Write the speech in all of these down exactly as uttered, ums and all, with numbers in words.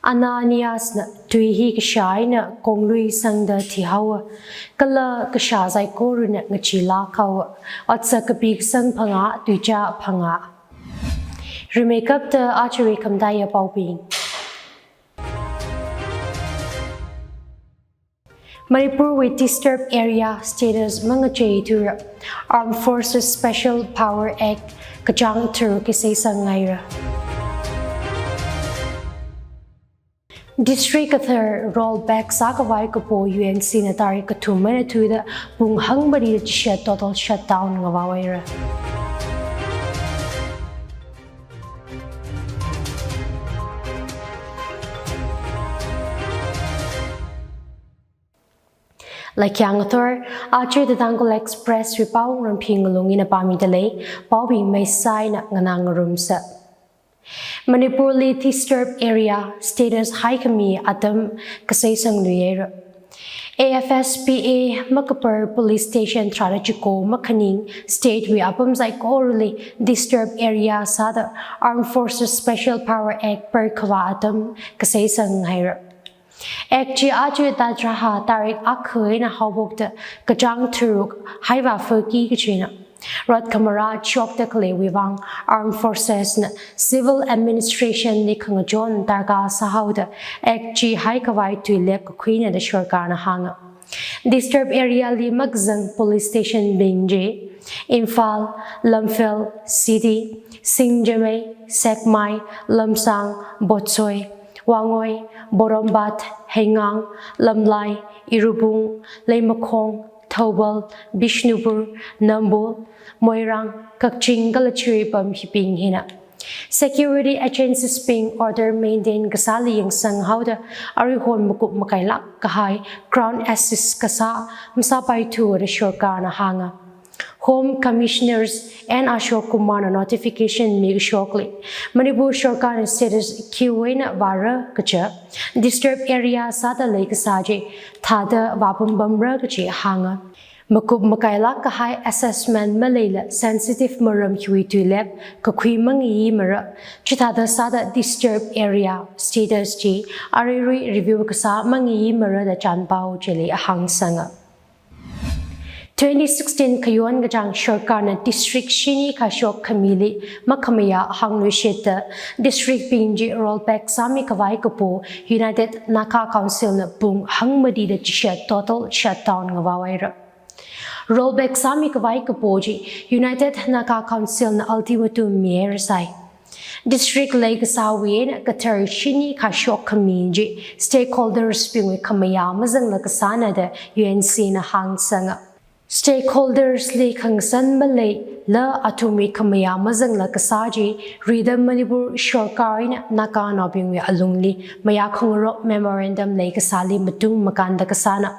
Ananiasna tui hi kashā eina konglui sangda thihaowa, kala kashā saikorana ngachee lākhaowa, otsak kapi kasang phangā, tuichā phangā. Rimeikapta ajawui khamataiya paobing. Manipurwui disturbed area status mangacheithura, Armed Forces Special Power Act kachāng tharuk khisai sanghaira. District kathar rollback sākhavai kapo U N C na tarik kathum eina thuida pung hangmati da chishat total shutdown ngavaohaira. Laikyang athor, aja The Tangkhul Express wui pao Ngarumphei Ngalung ina pāmida lei, paobing maisai eina nganā ngarumsa. Manipurli disturbed area status haikhami atam khisai sangluihaira. A F S P A Makapar Police Station tharāda chiko makhaning state wui apam saikorali disturbed area sāda Armed Forces Special Power Act par khavā atam khisai sanghaira. Act chi aja Tadraha tarik akha eina haophokta kachāng tharuk haivā phāki kachina. Rot khamarā chokda khaleiwui vang Armed Forces na civil administration li khangachon darkar sāhaoda Act chi haikhavai tuilep kakhuina da sorkarna hānga. Disturbed area li makazang police station bing chi Imphal, Lamphel City, Singjamei, Sekmai, Lamsang, Botsoi, Wangoi, Porompat, Heingang, Lamlai, Iribung, Leimakhong, Thoubal, Bishnupur, Nambol, Moirang, Kakching kala chiwui pam hibing hina. Security agencies bing order maintain kasāli yangsanghaoda aruihon makup makailāk kahai ground assist kasā masāpaithu da sorkarna hānga. Home Commissioners N Ashok Kumar na notification mikashokli Manipur sorkarna status khiwui eina vāra kaja, disturbed area sāda leikasā chi thāda vāpam pamra kaji hānga. Makup makailāk kahai assessment maleila sensitive maram hiwui tuilep kakhui mangayi mara, chithāda sāda disturbed area status chi aruirui review kasā mangayi mara da chānpao chili ahāngsanga. Twenty sixteen khayon kachāng sorkarna district shini kashok khamili makhamayā hāngluishitta district bing chi rollback sāmikhavai kapo United Naga Council na pung hangmati da chishat total shutdown ngavaohaira. Rollback sāmikhavai kapo chi United Naga Council na ultimatum mihairasai. District leikasāwui eina kathar shini kashok khami chi stakeholders bingwui khamayā mazangla kasāna da U N C na hāngsanga. Stakeholders li khangasan maleila athumwui khamayā mazangla kasā chi rida Manipur sorkar eina Naganaobingwui alungli mayā khangarok memorandum leikasāli matung makānda kasāna.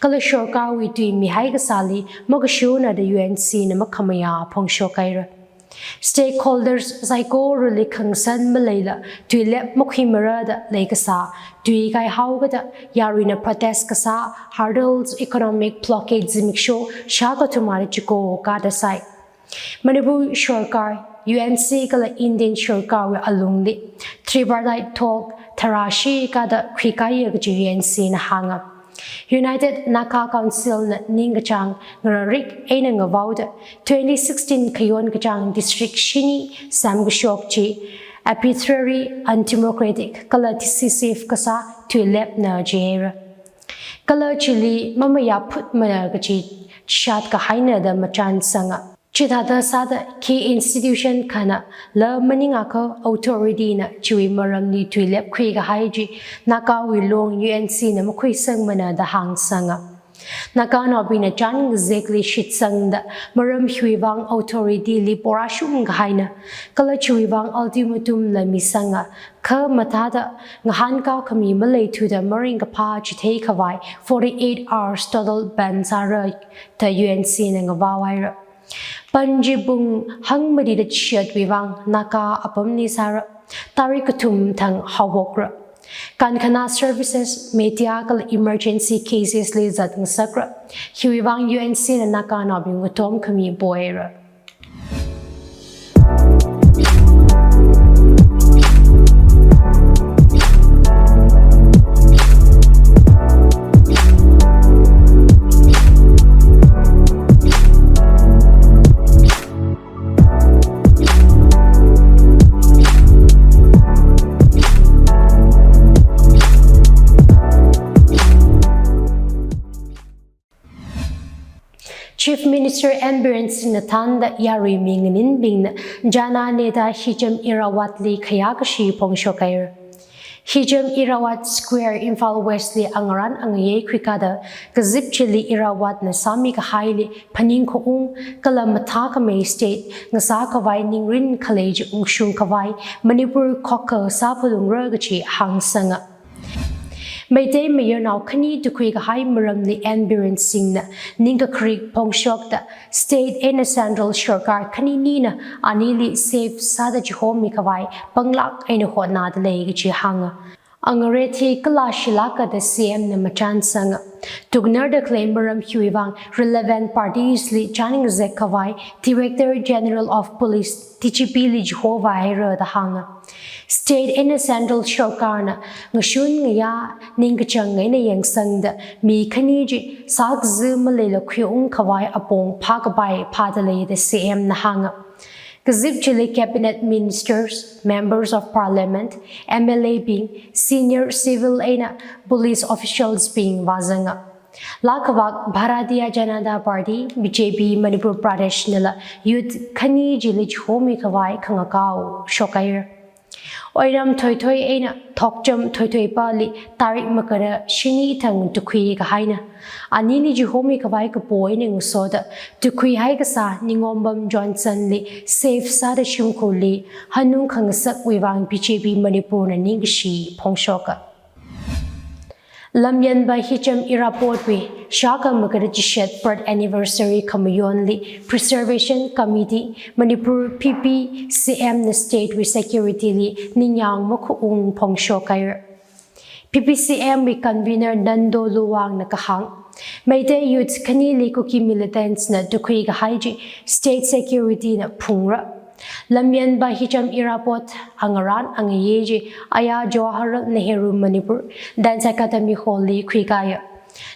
Kala sorkarwui tui mihai kasāli makashuna da U N C na makhamayā phongshokhaira. Stakeholders saikorali khangasan maleila tuilep makhuimara da leikasā, tui kaihaokada yaruina protest kasā, hurdles, economic blockade zimiksho shākathuma da chiko kada sai. Manipur sorkar, U N C kala Indian sorkarwui alungli tripartite talk tharāshi kada khuikaiya kaji U N C na hānga. United Naga Council na ningkachāng ngararik eina ngavaoda twenty sixteen khayon kachāng district shini semkashok chi arbitrary, undemocratic kala decisive kasā tuilepna jihaira. Kala chili mamayā phutmana kaji chishat kahaina da machānsanga. Chithāda sāda khi institution khanala maningakha authority na chiwui maramli tuilep khuikahai chi Nagawui long U N C na makhuisangmana da hāngsanga. Naganaobingna chān ngazekli shitsangda maram hiwui vang authority li porashung kahaina. Kala chiwui vang ultimatum la misanga, kha mathāda ngahānkao khami maleithuda maringkaphā chitheikhavai forty-eight hours total ban sāra da U N C na ngavaohaira. Ban chi pung hangmati da chishatwui vang Naga apamli sāra. Tarik kathum thang haophokra. Kankhana services, media kala emergency cases li zat ngasakra. Hiwui vang U N C na Naganaobingwui tom khami pohaira. Chief Minister N Biren Singhna thānda yarui mi nganinbingna Jana Neta Hijam Irawatli khayākashi phongshokhaira. Hijam Irawat Square, Imphal West li angarān angayei khuikada kazip chili Irawatna sāmi kahaili phaningkhaung kala mathākhamei state ngasākhavai ningrin khalei chi ungshungkhavai Manipur khokkha sāphalungra kachi hāngsanga. Meitei mayarnao khani tukhui kahai maramli N Biren Singhna ningkakharik phongshokta state eina central sorkar khaninina anili safe sāda chihomikhavai panglāk eina hotnada lei kachi hānga. Angarethei kala shilākada C M na machānsanga. Tuknarda khalei maram hiwui vang relevant parties li chān ngazekkhavai Director General of Police, D G P li chihovāhaira da hānga. State eina central sorkarna ngashun ngayā ningkachāng eina yangsangda mi khani chi sākazi maleila khuiungkhavai apong phākapai phāda lei da C M na hānga. Kazip chili cabinet ministers, members of parliament, M L A bing, senior civil eina police officials bing vāzanga. Lākhavak Bharatiya Janata Party, B J P Manipur Pradesh nala youth khani chili chihomikhavai khangakao shokhaira. Oiram thoithoi eina thokcham thoithoipali tarik makada shini thang tukhui kahaina. Anili chihomikhavai kapo eina ngasoda tukhuihai kasā Ningombam Johnson li safe sāda shimkhurli hanung khangasakwui vang B J P Manipurna ningkashi phongshoka. Lamyanva Hijam Irapotwui shākha makada chishat birth anniversary khamayonli Preservation Committee Manipur, P P C M na state wui security li ningyāng makhaung phongshokhaira. P P C M wui convener Nando Luwangna kahāng, Meitei youth khanili Kuki militants na tukhui kahai chi state security na phungra. Lamyanva Hijam Irapot angarān angayei chi aya Jawaharlal Nehru Manipur Dance Academy Hall li khuikaya.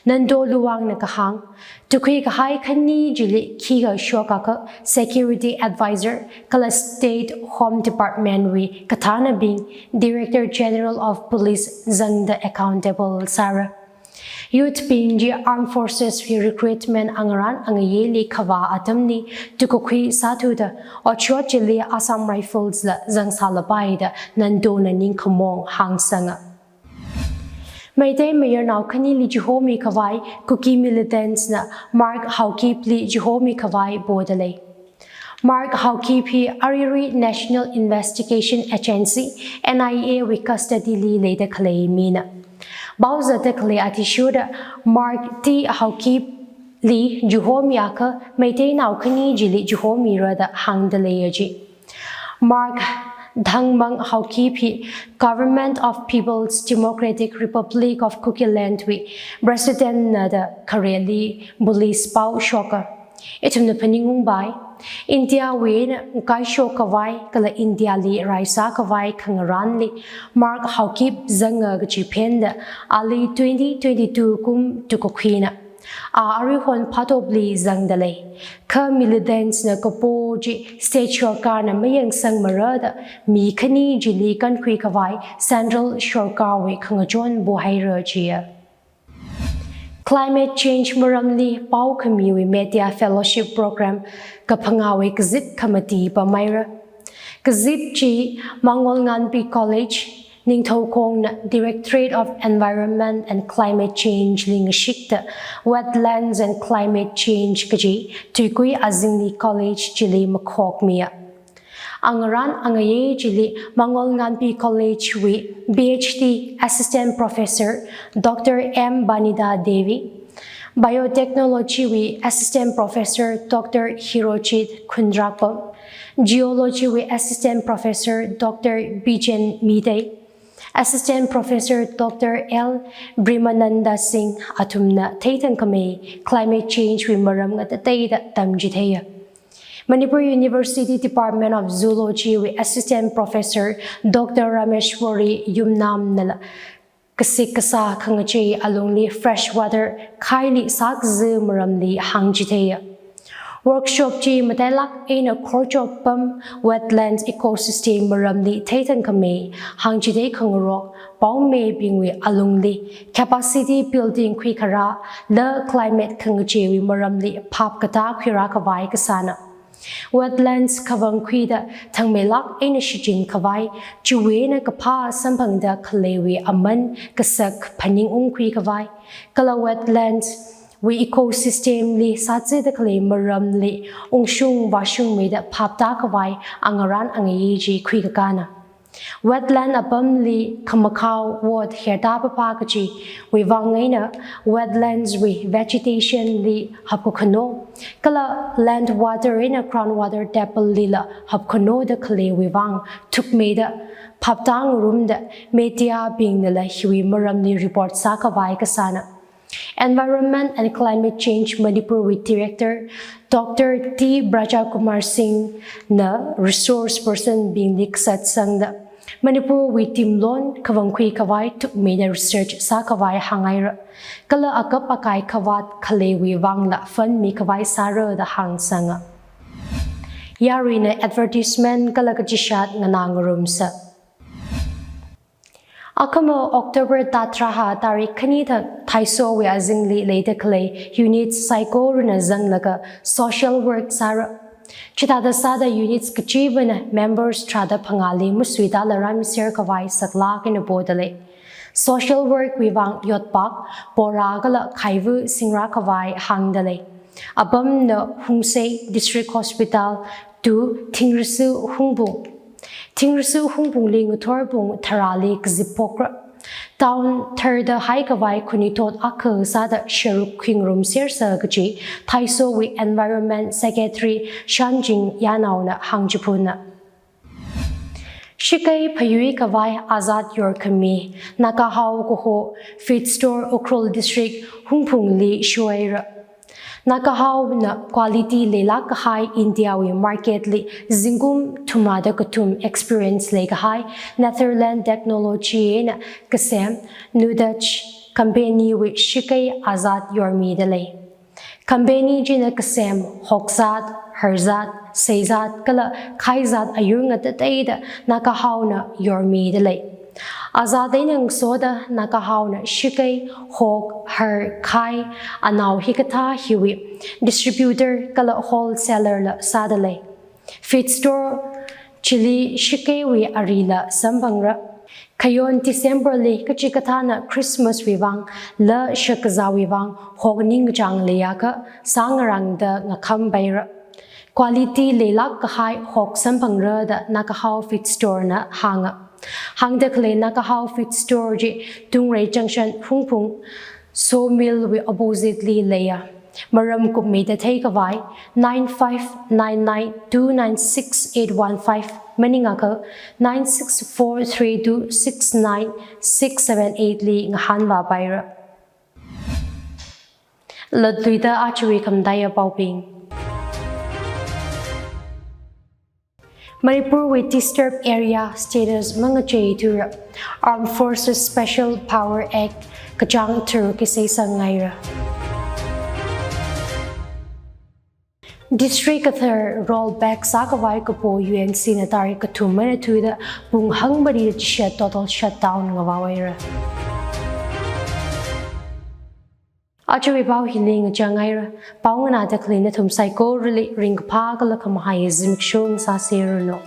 Nando Luwangna kahāng, tukhui kahai khani chili khikha shokakha security advisor kala State Home Department wui kathānabing, Director General of Police zangda accountable sāra. Youth bing chi Armed Forces wui recruitment angarān angayeili khavā atamli tukakhui sāthuda, otshot chili Assam Rifles la zangsālapai da Nando na ningkhamong hāngsanga. Meitei mayarnao khanili chihomikhavai Kuki militants na Mark Haokip li chihomikhavai poda lei. Mark Haokip hi aruirui National Investigation Agency, N I A wui custody li leida khalei mina. Pao zatda khalei athishurda Mark T Haokip li chihomiakha Meiteinao khani chili chihomira da hāngda leiya chi. Mark Thangmang Haokip hi Government of People's Democratic Republic of Kukiland wui President na da khareli police pao shoka. Ithumna phaningungpai, India wui eina ngakai shokkhavai kala India li rai sākhavai khangarānli Mark Haokip zanga kachi phenda ali twenty twenty-two kum tukakhuina. A aruihon phatopli zangda lei. Kha militants na kapo chi state sorkarna mayangsangmara da mi khani chili kankhuikhavai central sorkarwui khangachon pohaira chiya. Climate change maramli paokhamiwui media fellowship program kaphangāwui kazip khamati pameira. Kazip chi Mangolnganpi College, Ningthoukhongna Directorate of Environment and Climate Change li ngashikta Wetlands and Climate Change kaji Tuikui Azingli College chili makhokmiya. Angarān angayei chili Mangolnganpi College wui P H D Assistant Professor Doctor M Banida Devi, Biotechnology wui Assistant Professor Doctor Hirochit Khundrakpam, Geology wui Assistant Professor Doctor Bijen Meitei, Assistant Professor Doctor L Premananda Singh athumna theithangkhamei climate change wui maram ngatateida tamchitheiya. Manipur University Department of Zoology wui Assistant Professor Doctor Rameshwari Yumnam nala kasik kasā khangachei alungli freshwater khaili sākazi maramli hāngchitheiya. Workshop chi matailak eina khorchop pam wetlands ecosystem maramli theithang khamei hāngchithei khangarok paomeibingwui alungli capacity building khuikharā la climate khangacheiwui maramli phap katā khuirā khavai kasāna. Wetlands khavang khuida thangmeilak eina shichin khavai, chiwui eina kaphā samphangda khaleiwui aman kasak phaningung khui khavai, kala wetlands wui ecosystem li sāzada khalei maramli ungshung vāshungmeida phaptā khavai angarān angayi chi khuikakāna. Wetland apamli khamakhao wot hertā papā kachiwui vang eina wetlands wui vegetation li hapkakhano, kala land water eina ground water table lila hapkhanoda khaleiwui vang thukmeida phaptā ngarumda media bingnala hiwui maramli report sākhavai kasāna. Environment and Climate Change Manipur wui Director Doctor T Brajakumar Singh na resource person bingli kasatsangda Manipur wui timlon khavang khui khavai thukmeida research sākhavai hāngaira. Kala akap akai khavāt khaleiwui vangla fund mikhavai sāra da hāngsanga. Yaruina advertisement kala kachishat nganā ngarumsa. Akhama October thada tharāhā tarik khani thang Thaisowui azingli leida khalei units saikorana zanglaga social work sāra. Chithāda sāda units kachivana members tharāda phangāli masuida larami ser khavai saklāk eina podalei. Social work wui vang yotpak, pora kala khaivu singrā khavai hāngdalei. Apamna Hungsei District Hospital to Thingrasu Hungpung. Thingrasu Hungpungli ngathor pung tharāli kazip phokra. Town tharda haikhavai khanuithot akha sāda sharuk khuingarum sersa kachi Thaisowui Environment Secretary Shanjing Yanaona hāngchiphunna. Shakei phayui khavai azat yorkhami Nagahao kaho feed store Ukhrul District Hungpungli shoira. Nagahaona quality leilāk kahai India wui market li zingkum thumada kathum experience leikahai Netherlands technology eina kasem Nudach company wui shakei azat yormidalei. Company china kasem hokzat, harzat, seizat kala khaizat ayur ngatateida Nagahaona yormidalei. Azat eina ngasoda Nagahaona shakei, hok, har, khai, anao hikathā hiwui distributor kala wholesaler la sādalei. Feed store chili shakeiwui arila samphangra. Khayon December li kachikathāna Christmas wui vang la shakazāwui vang hok ningkachāng leiakha sāngarāngda ngakham paira. Quality leilāk kahai hok samphangra da Nagahao Feed Store na hānga. Hāngda khalei Nagahao Feed Store chi Tungrei Junction Hungpung Sawmill wui opposite li leiya. Maram kupmeida theikhavai nine five nine nine two nine six eight one five maningakha nine six four three two six nine six seven eight li ngahānvā paira. Latluida ajawui khamataiya paobing. Manipur wui disturbed area status mangacheithura. Armed Forces Special Power Act kachāng tharuk khisei sangngaira. District kathar rollback sākhavai kapo U N C na tarik kathum eina thuida pung hangmari chishat total shutdown ngavāhaira. Ajawui pao hili ngachāngaira. Pao nganāda khalei nathum saikorali ringkaphā kala khamahai zimiksho sāseranu.